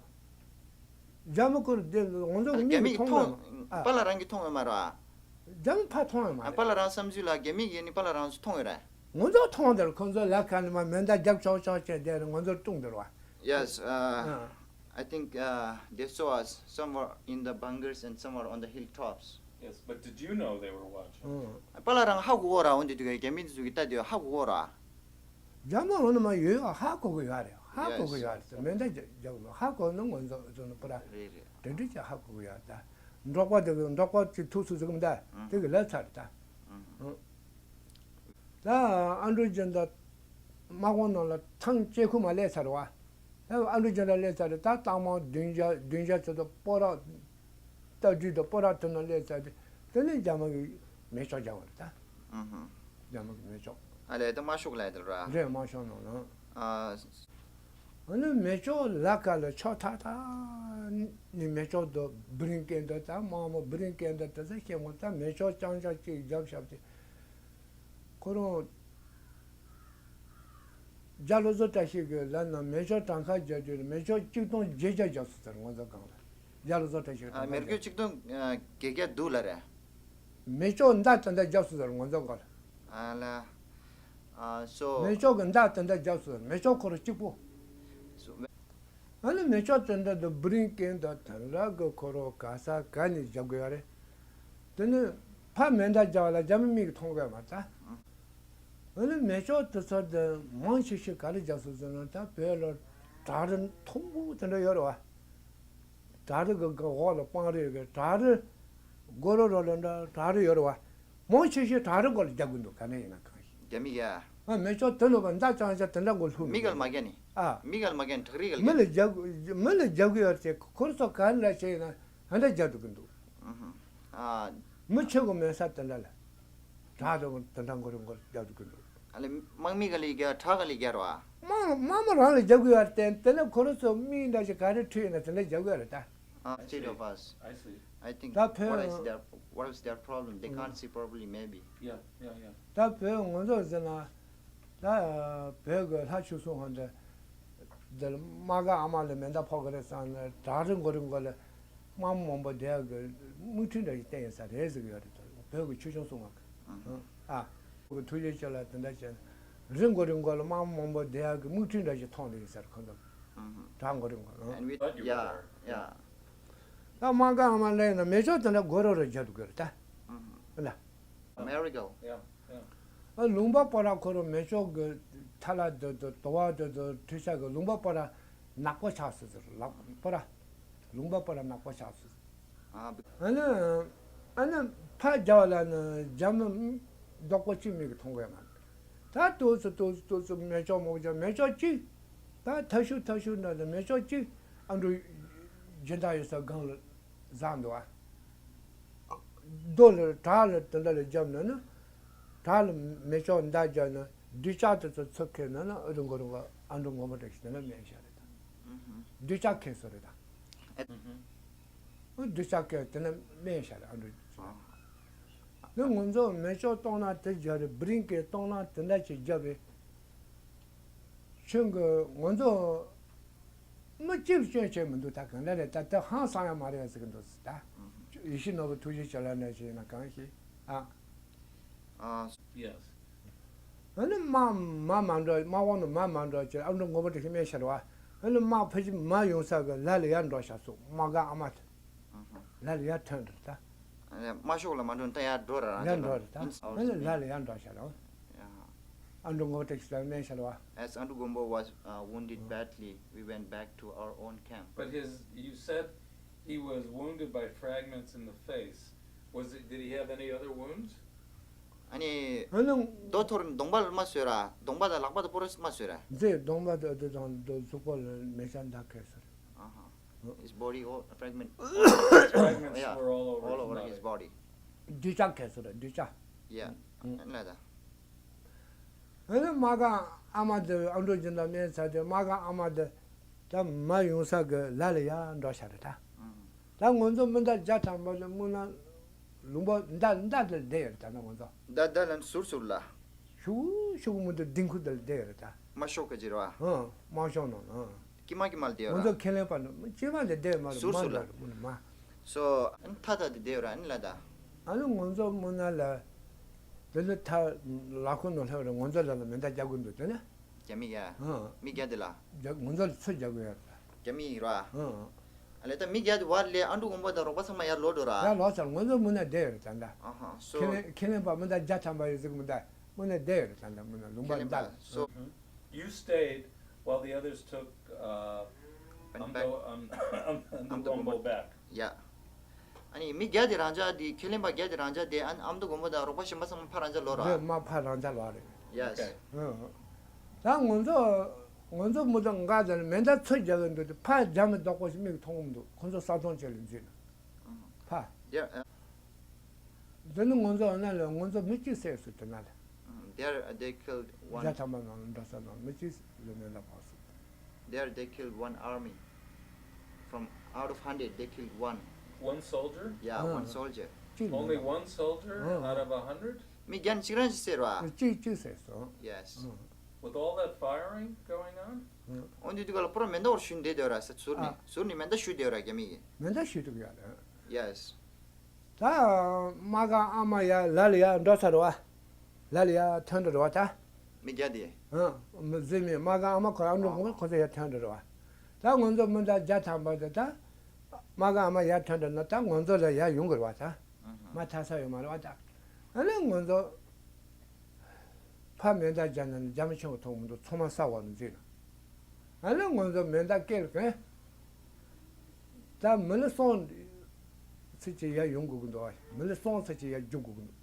རྒྱ་མི་ཁོ་རང་བསྡད་ང་ཚོ་གི་མིག་རྒྱ་མི་གིས་མཐོང་། མཐོང་ཡོད་མ་རེད། ཨ། པཱ་ལགས་རང་གིས་མཐོང་ཡོད་མ་རེད་བ། རྒྱ་མི་ཕར་མཐོང་ཡོད་མ་ཨ། རེད། པཱ་ལགས་རང་བསམ་ཚུལ་ལ་རྒྱ་མི་གིས་ནི་པཱ་ལགས་རང་ཚོ་མཐོང་ཡོད་རེད། ང་ཚོ་མཐོང་དེར་ཁོ་ཚོ་ལ་ཁ་ནས་མར་མེ་མདའ་རྒྱབ་ཆོག་ཆོག་བྱས་དེར་ང་ཚོར་བཏུང་དེར་བ། Yes, uh, ཨ། I think, uh, they saw us. Some were in the bunkers and some were on the hilltops. Yes, but did you know they were watching? ཨང་། པཱ་ལགས་རང་ཧ་གོ་གོ་ར། འོན་ཏེ་དུས་རྒྱ་མི་ཚོ་གིས་ལྟ་དུས་ཧ་གོ་གོ་ར། རྒྱ་མི་འོ་ན་མར་ཡོད་ཡོད་ཧ་གོ་གི་ཡོད་རེད། ཧ་གོ་གི་ཡོད་རེད། མེ་མདའ་རྒྱབ་ཧ་གོ་ན་ང་ཚོ་ཚོ་ནི་པུ་ར་རེད་རེད། དེ་འདྲ་ཅིག་ཧ་གོ་གི་ཡོད་རེད་ད། འབྲོག་པ་དེ་གི་འབྲོག་པ་ཅིག་ཐུག་སོང་ཟིག་མ་ད། ཨང་། དེ་གི་ལབ་ཚར་རེད་ད། ཨང་། ཨང་། ད་ཨ་འབྲུག་རྒྱལ་ཟླ་དམག་དཔུང་ནང་ལ་ཐང་ཅན་ཁུལ་མར་སླེབས་ཚར་རེད་བ། ད་ཨ་འབྲུག་རྒྱལ་ཟླ་སླེབས་ཚར་རེད། ད་རྟགས་མ་བདུན་བརྒྱ་བདུན་བརྒྱ་ཙམ་དང་སྤོ་ར། རྟ་རྒྱུག་དང་སྤོ་ར་དེ་ནང་སླེབས་ཚར་དུས་དེ་ནས་རྒྱ་མི་གིས་མེ་སྒྱོགས་རྒྱག་པ་རེད་ད། ཨུ་ཧུ། རྒྱ་མི་གིས་མེ་སྒྱོགས། ཨ་ལས་ད་དམར་ཤོག་ལ་དེ་ར། རེད། དམར་ཤོག་ནང་ལ། ཨ། ཨ་ནི་མེ་སྒྱོགས་ལ་ཁ་ལ་ཕྱོགས་མཐའ་དག་ནས་མེ་སྒྱོགས་དང་བི་རིང་ཀེན་དང་ད་དམག་མི་བི་རིང་ཀེན་དང་དེ་ཚོ་ཤེས་ངོ་ད་མེ་སྒྱོགས་རྐྱང་རྐྱང་གཅིག་བརྒྱབ་བཞག་སྟེ། ཁོ་རང་། རྒྱ་བློ་བཟང་བཀྲ་ཤིས་ཀྱིས་ལབ་ན་མེ་སྒྱོགས་གྲངས་ཀ་བརྒྱབ་དུས་མེ་སྒྱོགས་གཅིག་སྟོང་བརྒྱད་བརྒྱ་བརྒྱབ་སོང་ཟེར་ང་ཚོ་སྒང་ལ། རྒྱ་བློ་བཟང་བཀྲ་ཤིས་ཀྱིས་ཨ། གྲངས་ཀ་མེ་སྒྱོགས་བརྒྱབ། གཅིག་སྟོང་ཨ། བརྒྱད་བརྒྱ་འདུག་ལབ་རེད། མེ་སྒྱོགས་མདའ་དེ་འདྲ་བརྒྱབ་སོང་ཟེར་ང་ཚོ་སྒང་ལ། ཨ་ལ། ཨ་སོ། མེ་སྒྱོགས་ཀྱི་མདའ་དེ་འདྲ་བརྒྱབ་སོང་ཟེར། མེ་སྒྱོགས་ཁོ་རང་གཅིག་པོ། སོ། ཨ་ནི་མེ་སྒྱོགས་དེ་འདྲ་དང་བི་རིང་ཀེན་དང་དེ་འདྲ་གི་ཁོ་རང་ག་ས་ག་ནས་བརྒྱབ་དགོས་ཡ་རེད། དེ་ནི་ཕར་མེ་མདའ་བརྒྱབ་ལ་རྒྱ་མི་མིག་གིས་མཐོང་གི་མ་རེད་ད། ཨ་ནི་མེ་སྒྱོགས་དེ་ཚོ་དེ་མང་ཆེ་ཤོས་ག་རེ་བརྒྱབ་སོང་ཟེར་ན་ད་བོད་ལ་བྲག་རི་མཐོན་པོ་དེ་འདྲ་ཡོད་རེད་བ། བྲག་རི་གི་གི་འོག་ལ་སྤང་རི་གི་བྲག་རི། སྒོ་རུ་རོ་ལ་འདྲ་བྲག་རི་ཡོད་རེད་བ། མང་ཆེ་ཤོས་བྲག་རི་སྒང་ལ་རྒྱག་གི་འདུག་ག་ནས་ཡིན་ན་གང་ཞིག་རྒྱ་མི་གིས་ཨ། ཨ་མེ་སྒྱོགས་དེ་ལོ་ག་མདའ་རྐྱང་རྐྱང་དེ་འདྲ་སྒང་ལྷུང་མི་ག་ལ་མ་རྒྱག་ནི། ཨ། མི་ག་ལ་མ་རྒྱག་ནི། བྲག་རི་ག་ལ་མི་རྒྱག་ལ་རྒྱག་མི་ལ་རྒྱག་གི་ཡོད་ཅེ་ཁོ་རང་ཚོ་ག་འདྲ་བྱས་ཡིན་ན་ཧ་འདྲ་རྒྱག་འགྲོ་གི་འདུག་ཨུ་ཧུ། ཨ། མི་ཆོས་གི་མེད་ས་དེ་འདྲ་ལ། བྲག་དེ་དེ་འདྲ་སྒང་རི་སྒང་རི་རྒྱག་འགྲོ་གི་འདུག་ཨ་ལས་དམག་མི་ག་ལ་རྒྱག་བྲག་ག་ལ་རྒྱག་རེད་བ། དམག་དམག་མི་རང་ལ་རྒྱག་གི་ཡོད་རེད་དེ་དེ་ནས་ཁོ་རང་ཚོ་མི་འདྲ་ཞིག་ག་རེ་ཁྲིད་ཡིན་ན་དེ་འདྲ་རྒྱག་གི་ཡོད་རེད་ད། Ah, three of us. I see. I think ད་བོད། What is their, what is their problem? They can't see properly, maybe. Yeah, yeah, yeah. ད་བོད་ང་ཚོ་ཟེར་ན་ད་བོད་ཀྱི་ལྷ་ཆོས་གསུམ་ཧོན་ཏེ་འདི་ལ་དམག་སྒར་ཨ་མ་ལ་མེ་མདའ་ཕོག་གི་རེད་བསམ་ནས་བྲག་རི་མགོ་རི་མགོ་ལ་དམག་མི་མང་པོ་བསྡད་ཀྱི་མིག་འཕྲུལ་འདྲ་ཞིག་བསྟན་ཡོད་ས་རེད་ཟེར་གྱི་ཡོད་རེད། ད་བོད་ཀྱི་ཆོས་སྐྱོང་གསུམ་ང་གི་ཨ། གི་ཐུགས་རྗེ་ཆེ་ལ་དེ་འདྲ་བྱས་ན། རི་མགོ་རི་མགོ་ལ་དམག་མི་མང་པོ་བསྡད་ཡག་གི་མིག་འཕྲུལ་འདྲ་ཞིག་མཐོང་ནི་ཡིན་ཟེར་ཁོ་ཚོ། Mm-hmm. བྲག་མགོ་རི་མགོ་ལ། And we, yeah, yeah. ད་དམག་སྒར་ཨ་མ་སླེབས་ན་མེ་སྒྱོགས་དེ་འདྲ་དགོས་རོགས་རེ་རྒྱབ་དགོས་རེད་ད། Mm-hmm. ལ། Miracle. Yeah, yeah. ཨ་ལུང་པ་པོ་ར་ཁོ་རང་མེ་སྒྱོགས་གི་ཐ་ལ་དེ་དེ་དོ་བ་དེ་དེ་འཕྲུལ་ཆས་གི་ལུང་པ་པོ་ར་ནག་པོ་ཆགས་སོང་ཟེར། ལག་པོ་ར་ལུང་པ་པོ་ར་ནག་པོ་ཆགས་སོང་ཟེར། Ah, be- ཨ་ནི་ཨ་ནི་ཕར་རྒྱབ་ལ་ནི་རྒྱ་མི་རྡོག་པོ་གཅིག་མིག་གིས་མཐོང་གི་མ་རེད། ད་ཏོག་ཙམ་ཏོག་ཙམ་ཏོག་ཙམ་མེ་སྒྱོགས་མོག་སྒྱོགས་མེ་སྒྱོགས་གཅིག་ད་ཐ་ཤུ་ཐ་ཤུ་འདྲ་ནི་མེ་སྒྱོགས་གཅིག་ཨ་འགྲོ་སྦྱིན་བདག་ཡོད་ས་སྒང་ལ་ཟག་འདུག་ཨ། རྡོ་ལ་བྲག་ལ་དེ་འདྲ་ལ་བརྒྱབ་ན་ནི། བྲག་ལ་མེ་སྒྱོགས་མདའ་བརྒྱབ་ན་སྡུག་ཅག་དེ་ཚོ་ཚུར་ཁེལ་ན་ནི་ཨ་རུ་མགོ་རུ་ཨ་འགྲོ་མགོ་མ་དྲག་ཞིག་དེ་ན་མེད་ཤ་རེད་ད། སྡུག་ཅག་ཁེལ་སོ་རེད་ད། སྡུག་ཅག་ཁེལ་དེ་ན་མེད་ཤ་རེད་ཨ་འགྲོ། ནི་ང་ཚོ་མེ་སྒྱོགས་གཏོང་ན་དེ་རྒྱབ་རེད། བི་རིང་གེ་གཏོང་ན་དེ་འདྲ་ཅིག་རྒྱབ་རེད། ཁྱོད་ཀྱིས་ང་ཚོ་མི་གཅིག་ལ་སྐྱོན་བྱས་མི་འདུག་ད་གང་འདྲ་རེད། ད་དེ་ཧང་སང་ཡ་མ་རེད་ཟེར་གི་འདུག་ཟེར་ད། ཡེ་ཤེས་ནོར་བུ་ཐུགས་རྗེ་ཆེ་ལ་ནས་ཞེས་ན་གང་ཞིག་ཨ། Ah, yes. ཨ་ནི་དམག་མ་མ་འགྲོ། དམག་དབང་དུ་མ་མ་འགྲོ་ཅེས་ཨ་འགྲོ་མགོ་པོ་དེ་ཤི་མེད་ཤར་བ། ཨ་ནི་དམག་ཕ་གི་མ་ཡོང་ས་གི་ལ་ལ་ཡར་འགྲོ་ཤ་སོ་དམག་སྒར་ཨ་མ་དེ། ལ་ལ་ཡར་ཐོན་འགྲོ་ད། དམག་ཤོག་ལ་མ་འགྲོ་ད་ཡར་འགྲོ་ར་རང་ཡར་འགྲོ་ར་ད། ཨ་ནི་ལ་ལ་ཡར་འགྲོ་ཤ་ར། ཨ་འགྲོ་མགོ་པོ་དེ་ཤི་མེད་ཤར་བ། As Andrew Gombo was uh, wounded badly, we went back to our own camp. But his, you said he was wounded by fragments in the face. Was it, did he have any other wounds? ཨ་ནི། ཨ་ནི། རྡོ་ཐོར་གདོང་པ་ལ་མ་སོས་ར། གདོང་པ་དང་ལག་པ་དང་པོ་ར་མ་སོས་ར། མཛེ་གདོང་པ་དང་དེ་དང་དེ་གཟུགས་པོ་ལ་མེ་ཤ་འདག་ཁེལ་སོ་ར། Uh-huh. His body all fragment. Fragments yeah. Were all over, all over his body. སྡུག་ཅག་ཁེལ་སོ་ར་སྡུག་ཅག Yeah. ཨ་ལ་ད། ཨ་ནི་དམག་སྒར་ཨ་མ་དེ་ཨ་འགྲོ་སྦྱིན་བདག་མེད་ཚར་དེ་དམག་སྒར་ཨ་མ་དེ་ད་མ་ཡོང་ས་གི་ལ་ལ་ཡར་འགྲོ་ཤ་རེད་ད། ད་ང་ཚོ་མི་འདི་བརྒྱ་ཐམ་པ་ལ་སྨོན་ལམ་ལུང་པ་འདི་འདི་ལ་བསྡད་ཡོད་རེད་ད་ན་ང་ཚོ། ད་ད་ལན་ཟུར་ཟུར་ལ། ཤུག་ཤུག་མི་འདི་ལྡིང་ཁུ་འདི་ལ་བསྡད་ཡོད་རེད་ད། དམག་ཤོག་གི་ཅི་རེད་བ། ཨང་དམག་ཤོག་ནང་ཨང་། ཀྱི་མ་ཀྱི་མ་ལ་བསྡད་ཡོད་ར། ང་ཚོ་ཁས་ལེན་པ་ནི་ཅི་མ་ལ་བསྡད་ཡོད་མ་རེད་ཟུར་མ་ཟུར་ལ། ལ་རེད་མ་ནི་མ། སོ་ཨ་ནི་ཐ་ཐ་དེ་བསྡད་ཡོད་ར་ཨ་ནི་ལ་ད། ཨ་ནི་ང་ཚོ་སྨོན་ལམ་ལ། དེ་ནི་ཐ་ལ་ཁོ་ནོ་ལྷ་རེ་ང་ཚོ་ལ་ལ་མེ་མདའ་རྒྱག་དགོས་འདུག་དེ་ནི། རྒྱ་མི་ཡ། ཨང་། མི་རྒྱ་དེ་ལ། རྒྱ་ང་ཚོ་ལ་ཚུར་རྒྱག་དགོས་ཡ་ར། རྒྱ་མི་ཡིན་ར། ཨང་། ཨ་ལས་ད་མི་རྒྱ་དེ་བར་ལས་ཨ་འབྲུག་མགོན་པོ་དང་རོགས་པ་ཚང་མ་ཡར་ལོག་འགྲོ་ར། ཡར་ལོག་ཚར་ང་ཚོ་མུ་ན་བསྡད་ཡོད་རེད་ད་ལྟ། ཨ་ཧ། སོ། ཁས་ལེན་ཁས་ལེན་པ་མི་འདའ་བརྒྱ་ཐམ་པ་ཡོད་ཟིག་མི་འདའ་མུ་ན་བསྡད་ཡོད་རེད་ད་ལྟ་མུ་ན་ལུང་པ་ཁས་ལེན་པ་འདའ། སོ། You stayed while the others took uh, Went back. Amdo, um, Amdo Gombo back. Yeah. ཨ་ནི་མི་བརྒྱ་དེ་རང་ཅག་དེ་ཁས་ལེན་པ་བརྒྱ་དེ་རང་ཅག་དེ་ཨ་ནི་ཨ་མདོ་དགོན་པ་དང་རོགས་པ་གཞན་པ་ཚང་མ་ཕར་རང་ཅག་ལོག་ར། རེད་མ་ཕར་རང་ཅག་ལོག་རེད། Yes. Okay. ཨང་། ད་ང་ཚོ་ང་ཚོ་མུ་མཐུད་འགག་དེ་ལ་མེ་མདའ་ཚུར་རྒྱག་གི་འདུག་དེ་ཕར་རྒྱ་མི་རྡོག་པོ་ཞིག་མིག་མཐོང་གི་མི་འདུག་ཁོ་ཚོ་ས་སྟོང་བཅས་ལ་འཛུལ་ནས་ཕར། Yeah. འདི་ནི་ང་ཚོ་ཨ་ན་ལ་ང་ཚོ་མི་གཅིག་བསད་སོང་དེ་ན་ལ། Mm, there they killed one. བརྒྱ་ཐམ་པ་ནང་ལ་འགྲོ་ས་ནང་མི་གཅིག་ལ་མེ་མདའ་ཕོག་སོང་། There they killed one army. From out of hundred, they killed one. One soldier? Yeah, one soldier. གཅིག་ལ་མེ་མདའ། Only one soldier out of a hundred? མི་བརྒྱ་ནི་གཅིག་རང་ཞིག་བསད་ར། གཅིག་གཅིག་བསད་སོང་། Yes. With all that firing going on? འོན་ཏེ་དུས་ག་ལ་པུ་ར་མེ་མདའ་བོར་ཤུན་བསྡད་དེ་ར་ཟེར་ཟུར་ནས་ཟུར་ནས་མེ་མདའ་ཤུ་བསྡད་ར་རྒྱ་མི་གི། མེ་མདའ་ཤུ་དུ་ཡ་ར། Yes. ད་དམག་སྒར་ཨ་མ་ཡ་ལ་ལ་ཡ་འགྲོ་ཚར་བ། ལ་ལ་ཡ་ཐོན་འགྲོ་བ་ད། མི་བརྒྱ་དེ། ཧང་། མི་བཟོས་མེད་དམག་སྒར་ཨ་མ་ཁོ་རང་འགྲོ་ཁོ་ཁོ་ཚོ་ཡ་ཐོན་འགྲོ་བ། ད་ང་ཚོ་མི་ད་བརྒྱ་ཐམ་པ་དེ་ད། དམག་སྒར་ཨ་མ་ཡ་ཐོན་འགྲོ་ན་ད་ང་ཚོ་ལ་ཡ་ཡོང་དགོས་བ་ད། མ་ཐར་ས་ཡོད་མ་རེད་བ་ད། ཨ་ནི་ང་ཚོ། ཕ་མེ་མདའ་རྒྱག་ན་ནི་རྒྱ་མི་ཆེན་པོ་མཐོང་མི་འདུག་ཚང་མ་ས་འོག་ལ་འཛུལ་ན། ཨ་ནི་ང་ཚོ་མེ་མདའ་སྐད་ལ་གན། ད་མི་ལི་སོང་ཚེ་ཅིག་ཡར་ཡོང་དགོས་ཀྱི་འདུག་མི་ལི་སོང་ཚེ་ཅིག་ཡར་རྒྱུག་དགོས་ཀྱི་འདུག་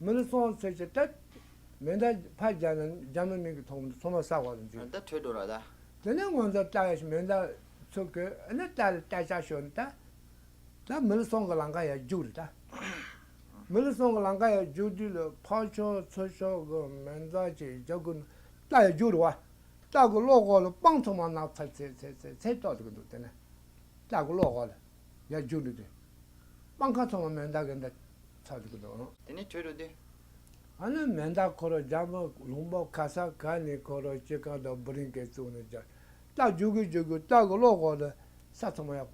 མི་ལི་སོང་ཚེ་ཅིག་ད་མེ་མདའ་ཕར་རྒྱག་ན་རྒྱ་མི་མིག་གིས་མཐོང་མི་འདུག་ཚང་མ་ས་འོག་ལ་འཛུལ། ད་ཐོས་འགྲོ་ར་ད། དེ་ནས་ང་ཚོ་རྟ་ཡ་ཞིག་མེ་མདའ་ཚུགས་གི་ཨ་ནི་རྟ་ལ་རྟ་ལྕག་ཤོར་ནས་ད། ད་མི་ལི་སོང་གི་ལམ་ཁ་ཡར་རྒྱུག་རེད་ད། མི་ལི་སོང་གི་ལམ་ཁ་ཡར་རྒྱུག་དུས་ལ་ཕར་ཕྱོགས་ཚུར་ཕྱོགས་གི་མེ་མདའ་ཅིག་རྒྱག་གི་རྟ་ཡར་རྒྱུག་རེད་བ། རྟ་གི་གློ་འོག་ལ་སྤང་ཚང་མ་ནག་ཚ་ཚེ་ཚེ་ཚེ་ཚེ་གཏོར་དུ་གི་འདུག་དེ་ནས་རྟ་གི་གློ་འོག་ལ་ཡར་རྒྱུག་འདུག་དེ་སྤང་ཁ་ཚང་མ་མེ་མདའ་གི་འདི་ཚ་དུ་གི་འདུག་དེ་ནས་བྲོས་འགྲོ་དུས། ཨ་ནི་མེ་མདའ་ཁོ་ར་རྒྱ་མི་ལུང་པ་ག་ས་ག་ནས་ཁོ་ར་སྐྱེ་ཁམས་དང་བུ་རིང་གི་བཙུགས་ནས་རྒྱ་རྟ་རྒྱུག་གི་རྒྱུག་གི་རྟ་གི་གློ་འོག་ལ་ས་ཚང་མ་ཡར།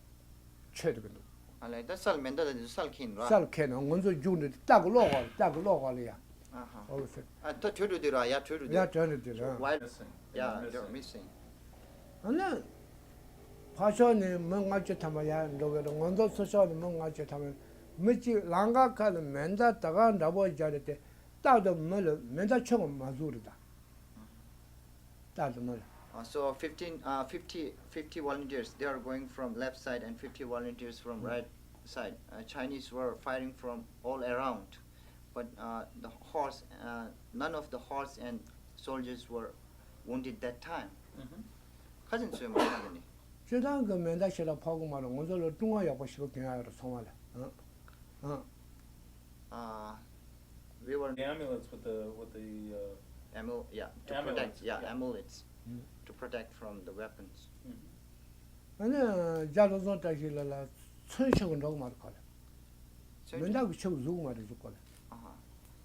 ཆོད་འདུག་གི་འདུག་ཨ་ལས་ད་སལ་མེ་མདའ་ད་དེ་ཚོ་སལ་ཁེན་ར། སལ་ཁེན་ན་ང་ཚོ་རྒྱུག་འདི་རྟ་གི་གློ་འོག་ལ་རྟ་གི་གློ་འོག་ལ་ཡ། Uh-huh. All the same. ཨ་ད་བྲོས་འགྲོ་དུས་ར་ཡ་བྲོས་འགྲོ་དུས། ཡ་བྲོས་འགྲོ་དུས་ར། While- Missing. Yeah, they're missing. ཨ་ནི་ཕར་ཕྱོགས་ནས་མི་ལྔ་བཅུ་ཐམ་པ་ཡར་འགྲོ་གི་རེད། ང་ཚོ་ཚུར་ཕྱོགས་ནས་མི་ལྔ་བཅུ་ཐམ་པ། མི་གཅིག་ལམ་ཁ་ཁ་ལ་མེ་མདའ་ད་ག་འདྲ་པོ་རྒྱག་རེད་དེ། རྟག་ཏུ་མི་ལ་མེ་མདའ་ཆོག་གི་མ་བཟོ་རེད་ད། རྟག་ཏུ་མི་ལ། Uh, so fifteen, uh, fifty, fifty volunteers, they are going from left side and fifty volunteers from right side. Uh, Chinese were firing from all around, but uh, the horse, uh, none of the horse and soldiers were wounded that time. ཁ་ཅིག་ཚོས་མ་ཁ་ནི། སྤྱིར་བཏང་གི་མེ་མདའ་ཞེ་དྲག་ཕོག་གི་མ་རེད། ང་ཚོ་ལ་སྲུང་བ་ཡག་པོ་ཞིག་གི་ཡོད་རེད་ཚང་མ་ལ། ཨང་ཨང་། Uh, we were The amulets with the, with the, uh, amul- yeah, to amulets, protect, yeah, yeah. Amulets. Mm. To protect from the weapons. ཨ་ནི་རྒྱ་བློ་བཟང་བཀྲ་ཤིས་ལགས་ལ་མཚོན་ཆེ་བ་འགྲོ་གི་མ་རེད་ཁོ་ལ། མཚོན་མེ་མདའ་གི་ཆེ་བ་བཟོ་གི་མ་རེད་གཟུགས་པོ་ལ། ཨ་ཧ།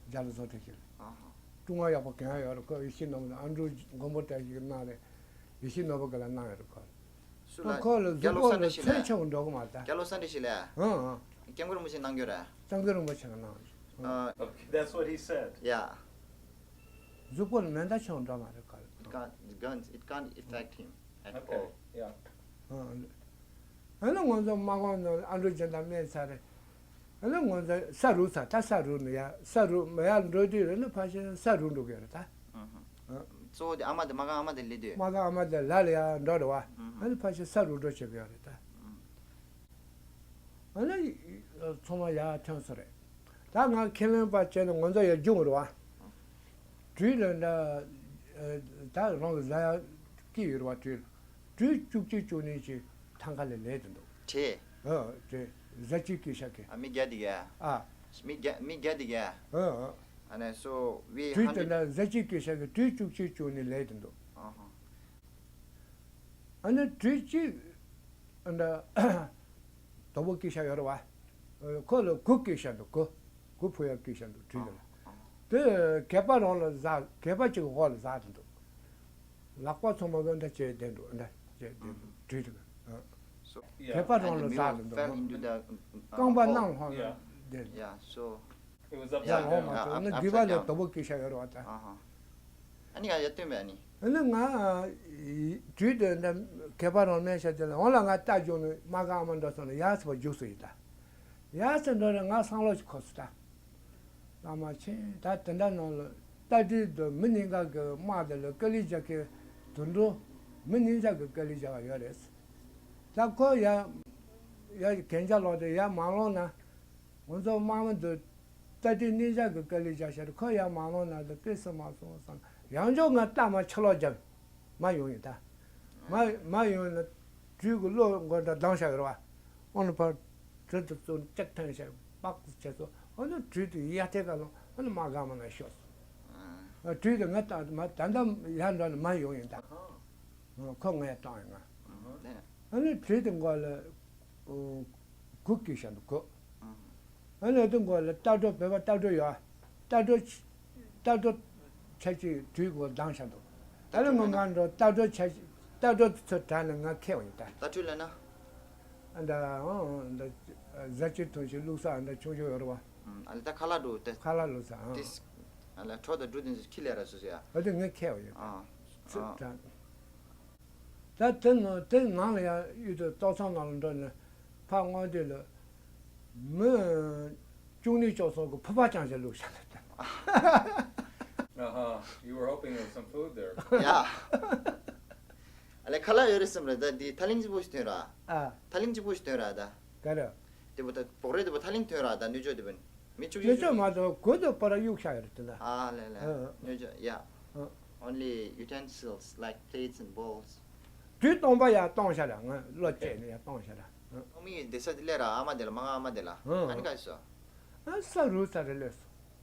རྒྱ་བློ་བཟང་བཀྲ་ཤིས་ལགས། ཨ་ཧ། སྲུང་བ་ཡག་པོ་གང་ཡང་ཡོད་རེད། ཁོ་ཡེ་ཤེས་ནོར་བུ་དང་ཨ་འབྲུག་མགོན་པོ་བཀྲ་ཤིས་ཀྱིས་གནང་རེད། ཡེ་ཤེས་ནོར་བུ་ག་ལ་གནང་ཡོད་རེད་ཁོ་ལ། སུ་ལ། ཁོ་ལ་གཟུགས་པོ་ལ་མཚོན་ཆེ་བ་འགྲོ་གི་མ་རེད་ད། རྒྱ་བློ་བཟང་བཀྲ་ཤིས་ལགས། ཨང་ཨང་། སྐྱབས་མགོན་རིན་པོ་ཆེ་གནང་རྒྱུ་རེད། སྐྱབས་མགོན་རིན་པོ་ཆེ་གིས་གནང་ཡོད། ཨ། Okay, that's what he said. Yeah. གཟུགས་པོ་ལ་མེ་མདའ་ཆེ་བ་འགྲོ་མ་རེད་ཁོ་ལ། It can't, guns, it can't affect him at all. Okay, yeah. ཨ་ནི་ང་ཚོ་དམག་དཔུང་ནང་ཨ་འབྲུག་རྒྱལ་དར་མེད་ཚར་རེད། ཨ་ནི་ང་ཚོ་ས་རུབ་ཚར། ད་ས་རུབ་ནས་ཡར་ས་རུབ་མ་ཡར་འགྲོ་དུས་རེད་ན་ཕལ་ཆེར་ས་རུབ་འགྲོ་གི་རེད་ད། ཨ་ཧ། གཙོ་བོ་དེ་ཨ་མ་དེ་དམག་སྒར་ཨ་མ་དེ་སླེབས་དུས། དམག་སྒར་ཨ་མ་དེ་ལ་ལ་ཡར་འགྲོ་རེད་བ། ཨ་ཧ། ཨ་ནི་ཕལ་ཆེར་ས་རུབ་འགྲོ་བྱེད་གི་ཡོད་རེད་ད། ཨ་ཧ། ཨ་ནི་ཚང་མ་ཡར་ཐོན་སོང་རེད། ད་ང་ཁས་ལེན་པ་བྱས་ནས་ང་ཚོ་ཡར་རྒྱུགས་རེད་བ། གྲུ་ལ་འདྲ། ད་རང་གི་ཟ་ཡག་སྐྱེས་ཡོད་རེད་བ། གྲུ་ལ་གྲུ་བཅུ་གཅིག་བཅུ་གཉིས་ཀྱི་ཐང་ཁ་ལ་ལས་དེ་འདུག་ཁྲེ། ཨ་ཁྲེ། ཟ་ཅིག་སྐྱེས་ཤག་གི། ཨ་མི་རྒྱ་དེ་ག་ཨ། མི་རྒྱ་མི་རྒྱ་དེ་ག་ཨ་ཨ། ཨ་ནི་so we གྲུ་དེ་hundred འདྲ་ཟ་ཅིག་སྐྱེས་ཤག་གི་གྲུ་བཅུ་གཅིག་བཅུ་གཉིས་ལས་དེ་འདུག་ཨ་ཧ། ཨ་ནི་གྲུ་གཅིག་ཨ་འདྲ། དོག་པོ་སྐྱེས་ཤག་ཡོད་རེད་བ། ཁོ་ལ་གུ་སྐྱེས་ཤག་འདུག་གུ། གུ་ཕུ་ཡག་སྐྱེས་ཤག་འདུག་གྲུ་དེ་ལ། དེ་སྐེད་པ་རང་ལ་ཟག་སྐེད་པ་གཅིག་འོག་ལ་ཟག་དེ་འདུག་ལག་པ་ཚང་མ་གི་འདྲ་བྱས་བསྡད་འདུག་འདྲ་བྱས་བསྡད་འདུག་གྲུ་དེ་ལ། So, yeah. སྐེད་པ་རང་ལ་ཟག་དེ་འདུག་རྐང་པ་གནམ་འོག་ལ་བསྡད། Yeah, so. It was upside down. Yeah, ནི་དགུ་པ་ལ་དོག་པོ་སྐྱེས་ཤག་ཡོད་རེད་བ་ད། ཨ་ནི་ང་ཡར་བཏོན་པས་ནི། ཨ་ནི་ང་གྲུ་དེ་འདྲ་སྐེད་པ་རང་མེད་ཤག་དེ་ལ་འོང་ལ་ང་རྟ་རྒྱུགས་ནས་དམག་སྒར་ཨ་མ་འགྲོ་སོང་ལ་ཡར་ཚུར་རྒྱུགས་སོང་ཡིན་ད། ཡར་ཚུར་འགྲོ་རེད། ང་བསམ་བློ་ཞིག་འཁོར་སོང་ད། བླ་མ་མཁྱེན། ད་དེ་འདྲ་ནང་ལ་རྟ་དྲེལ་དུ་མི་སྣེ་འགའ་གི་དམག་དེ་ལ་དཀའ་ལས་རྒྱག་མཁན་དུད་འགྲོ་མི་སྣེ་འགའ་གི་དཀའ་ལས་རྒྱག་ག་ཡོད་རེད། ད་ཁོ་ཡར་ཡར་གན་རྒྱ་ལོག་སྟེ་ཡར་མ་ལོག་ན། ང་ཚོ་དམག་མི་འདི་རྟ་དྲེལ་སྣེ་འགའ་གི་དཀའ་ལས་རྒྱག་ཤར། ཁོ་ཡར་མ་ལོག་ན་ད་དཔེ་སྲིད་མ་སོང་བསམ། ཡང་བསྐྱར་ང་རྟ་མར་ཕྱིར་ལོག་རྒྱབ། མར་ཡོང་ཡིན་ད། མར་མར་ཡོང་ན་གྲུ་གི་གློག་མགོ་འདྲ་ལྡང་ཤག་ཡོད་རེད་བ། ཨོ་ནི་ཕར་གྲུ་དེ་ཚོ་ལྕགས་ཐོན་ཤག་པག་བྱས་སོང་། ཨོ་ནི་གྲུ་དེ་ཡར་ཐད་ཀ་ལོང་། ཨོ་ནི་དམག་སྒར་མ་ན་ཤོར་སོང་། གྲུ་དེ་ང་ད་མ་ད་ལྟ་ཡར་འགྲོ་ནས་མར་ཡོང་ཡིན་ད། ཁོ་ངས་བཏང་ཡོད་ང་། ཨ་ནི་གྲུ་དེ་མགོ་ལ་གུ་སྐྱེས་ཤག་འདུག་གུ། ཨ་ནི་དེ་མགོ་ལ་རྟ་སྒྲོ། བོད་པ་རྟ་སྒྲོ་ཡོད། རྟ་སྒྲོ་ཆ་རྟ་སྒྲོ་ཆ་གཅིག་གྲུའི་མགོ་ལྡང་ཤག་འདུག་ད་ལོ་ང་ང་འགྲོ་རྟ་སྒྲོ་ཆ་རྟ་སྒྲོ་ཚུར་དྲངས་ནས་ང་ཁྱེར་བ་ཡིན་ད། རྟ་སྒྲོ་ལབ་ན། ཨ་འདྲ་ཨང་འདྲ་ཟ་ཅིག་འཐུང་ཞིག་བླུགས་ས་ཨ་འདྲ་ཆུང་ཆུང་ཡོད་རེད་བ། ཨ་ལ་ད་ཁ་ལག་འགྲོ་དེ། ཁ་ལག་བླུགས་ས་ཨང་། ཏིས། ཨ་ལ་གྲོ་དང་འབྲུ་དེ་ཚོ་ཁྱི་ལས་ར་སོ་སོ་ཡ། ཨ་དེ་ངས་ཁྱེར་བ་ཡིན། ཨ། ཚུར་ཨ་དྲངས། ད་དེ་ནང་དེ་ནང་ལ་ཡང་ཡུལ་དུ་ཏོག་ཚང་ནང་ལ་འགྲོ་ནས་ཕར་སྔོན་དུས་ལ་མི་བཅུ་གཉིས་བཅུ་གསུམ་གི་ཕུ་པ་རྐྱང་ཞིག་བླུགས་བཞག་ནས་བསྟན། Uh-huh. You were hoping there was some food there. Yeah. ཨ་ལས་ཁ་ལག་ཡོད་རེད་བསམ་རེད། ད་འདི་ཐ་ལིང་གཅིག་པོ་ཞིག་ཐོན་ར། ཨ། ཐ་ལིང་གཅིག་པོ་ཞིག་ཐོན་ར་ད། ག་རེ། དེ་པོ་ད་བོག་རེ་དེ་པོ་ཐ་ལིང་ཐོན་ར་ད་སྣོད་ཆས་དེ་པོ། མི་བཅུ་བཞི་ནས་ཅོ་བཅུ་མ་གཏོགས་གོས་དུ་པར་གཡུག་ཤ་ཡོད་རེད་དེ་འདྲ། ཨ་ལས་ལས། ཨ། སྣོད་ཆས་ཡ། ཨ། Only utensils like plates and bowls. དུས་སྟོང་པ་ཡར་གཏོང་ཤ་ར། ང་བློ་བཅད་ནས་ཡར་གཏོང་ཤ་ར། ཨ། ཨ་མི་ཡི་སྡོད་ས་དེ་སླེབས་ར། ཨ་མ་དེ་ལ་མ་ང་ཨ་མ་དེ་ལ། ཨ། ཨ་ནི་ག་ཡི་སོ། ཨ་ས་རུ་ཚ་རེ་སླེབས་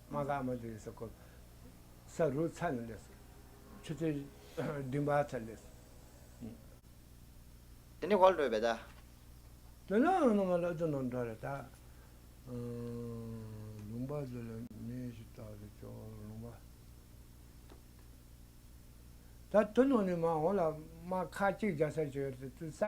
སོ། མ་ག་ཨ་མ་དེ་ས་ཁོ། ས་རུ་ཚ་ནས་སླེབས་སོ། ཆུ་ཚོད་བདུན་པ་ཚ་སླེབས་སོ། དེ་ནས་ཧོལ་འགྲོ་བས་ད། དེ་ནས་ང་ལ་ཨ་ཙི་ནང་འགྲོ་རེད་ད། ལུང་པ་འདི་ལ་མི་ཞིག་བཏགས་ཏེ་ཅོག་ལུང་པ། ད་དེ་ནང་ནས་མ་འོང་ལ་མ་ཁ་གཅིག་རྒྱག་ས་ཅིག་ཡོད་རེད་དེ་ས་